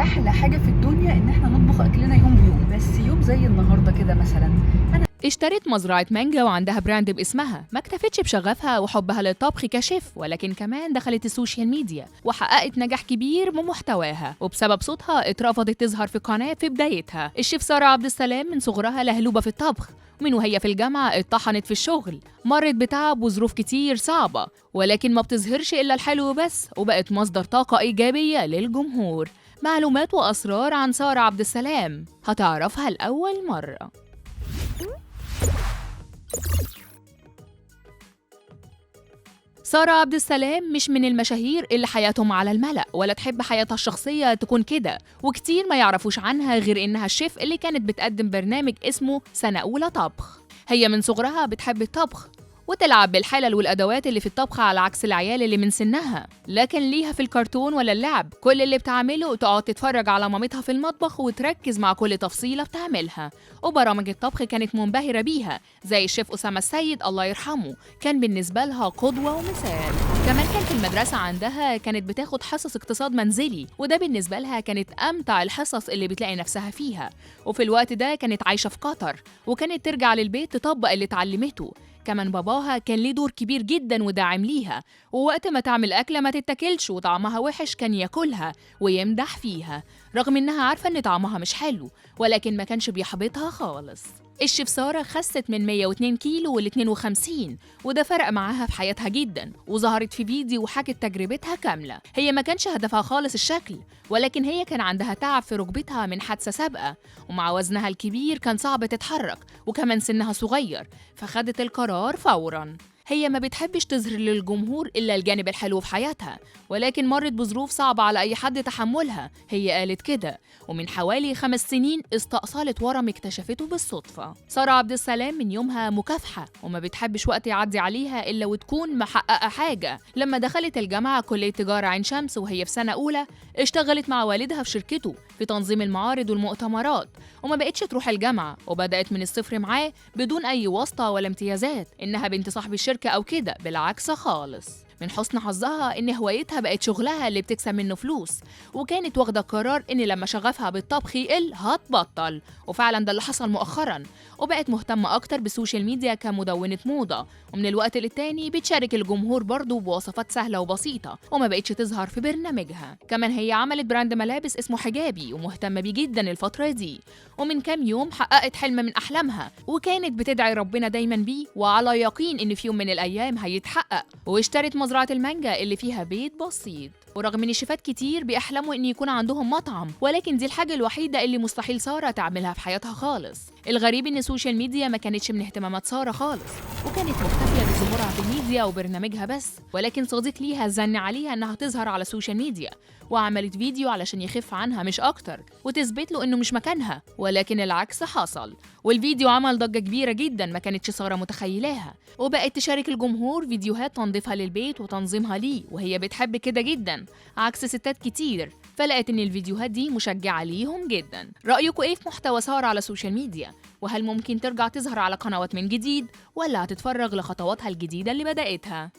احلى حاجة في الدنيا ان احنا نطبخ اكلنا يوم بيوم، بس يوم زي النهارده كده مثلا انا اشترت مزرعة مانجا وعندها brand باسمها. ما اكتفتش بشغفها وحبها للطبخ كشيف، ولكن كمان دخلت ال social media وحققت نجاح كبير بمحتواها، وبسبب صوتها اترفضت تظهر في قناة في بدايتها. الشيف سارة عبد السلام من صغرها لهلوبة في الطبخ، من وهي في الجامعة اتطحنت في الشغل، مرت بتعب وظروف كتير صعبة، ولكن ما بتظهرش إلا الحلو بس، وبقت مصدر طاقة إيجابية للجمهور. معلومات وأسرار عن سارة عبد السلام هتعرفها لأول مرة. سارة عبد السلام مش من المشاهير اللي حياتهم على الملأ، ولا تحب حياتها الشخصية تكون كده، وكتير ما يعرفوش عنها غير إنها الشيف اللي كانت بتقدم برنامج اسمه سنة أولى طبخ. هي من صغرها بتحب الطبخ وتلعب بالحلل والأدوات اللي في الطبخ على عكس العيال اللي من سنها، لكن ليها في الكرتون ولا اللعب. كل اللي بتعمله تقعد تتفرج على مامتها في المطبخ وتركز مع كل تفصيلة بتعملها. وبرامج الطبخ كانت منبهرة بيها، زي الشيف أسامة السيد الله يرحمه، كان بالنسبة لها قدوة ومثال. كمان كان في المدرسة عندها كانت بتاخد حصص اقتصاد منزلي، وده بالنسبة لها كانت أمتع الحصص اللي بتلاقي نفسها فيها. وفي الوقت ده كانت عايشة في قطر، وكانت ترجع للبيت تطبق اللي اتعلمته. كمان باباها كان ليه دور كبير جدا وداعم ليها، ووقت ما تعمل أكلة ما تتاكلش وطعمها وحش كان ياكلها ويمدح فيها، رغم إنها عارفة إن طعمها مش حلو، ولكن ما كانش بيحبطها خالص. الشيف سارة خست من 102 كيلو ل 52، وده فرق معاها في حياتها جدا، وظهرت في فيديو وحكت تجربتها كاملة. هي ما كانش هدفها خالص الشكل، ولكن هي كان عندها تعب في ركبتها من حادثة سابقة، ومع وزنها الكبير كان صعب تتحرك، وكمان سنها صغير، فخدت القرار فورا. هي ما بتحبش تظهر للجمهور إلا الجانب الحلو في حياتها، ولكن مرت بظروف صعبة على أي حد تحملها، هي قالت كده. ومن حوالي 5 سنين استأصلت ورم اكتشفته بالصدفة. سارة عبد السلام من يومها مكافحة، وما بتحبش وقت يعدي عليها إلا وتكون محققة حاجة. لما دخلت الجامعة كلية تجارة عين شمس وهي في سنة أولى، اشتغلت مع والدها في شركته في تنظيم المعارض والمؤتمرات، وما بقتش تروح الجامعة، وبدأت من الصفر معاه بدون أي واسطة ولا امتيازات إنها بنت صاحب الشركة أو كده، بالعكس خالص. من حسن حظها إن هوايتها بقت شغلها اللي بتكسب منه فلوس، وكانت واخدة قرار إن لما شغفها بالطبخ يقل هتبطل، وفعلا ده اللي حصل مؤخرا. وبقت مهتمة أكتر بال social media كمدونة موضة، ومن الوقت للتاني بتشارك الجمهور برضه بوصفات سهلة وبسيطة، وما بقتش تظهر في برنامجها. كمان هي عملت brand ملابس اسمه حجابي، ومهتمة بيه جدا الفترة دي. ومن كام يوم حققت حلم من أحلامها، وكانت بتدعي ربنا دايما بيه، وعلى يقين إن في يوم من الأيام هيتحقق، واشترت مزرعة المانجا اللي فيها بيت بسيط. ورغم ان شيفات كتير بيحلموا ان يكون عندهم مطعم، ولكن دي الحاجة الوحيدة اللي مستحيل سارة تعملها في حياتها خالص. الغريب ان ال social media ما كانتش من اهتمامات سارة خالص، وكانت مكتفية بظهورها في الميديا وبرنامجها بس، ولكن صديق ليها زن عليها انها تظهر على ال social media، وعملت فيديو علشان يخف عنها مش اكتر، وتثبت له انه مش مكانها، ولكن العكس حصل. والفيديو عمل ضجة كبيرة جدا ما كانتش سارة متخيلاها، وبقت تشارك الجمهور فيديوهات تنظيفها للبيت وتنظيمها ليه، وهي بتحب كده جدا عكس ستات كتير، فلقت ان الفيديوهات دي مشجعة ليهم جدا. رأيكم ايه في محتوى سارة على ال social media؟ وهل ممكن ترجع تظهر على قنوات من جديد، ولا هتتفرغ لخطواتها الجديدة اللي بدأتها؟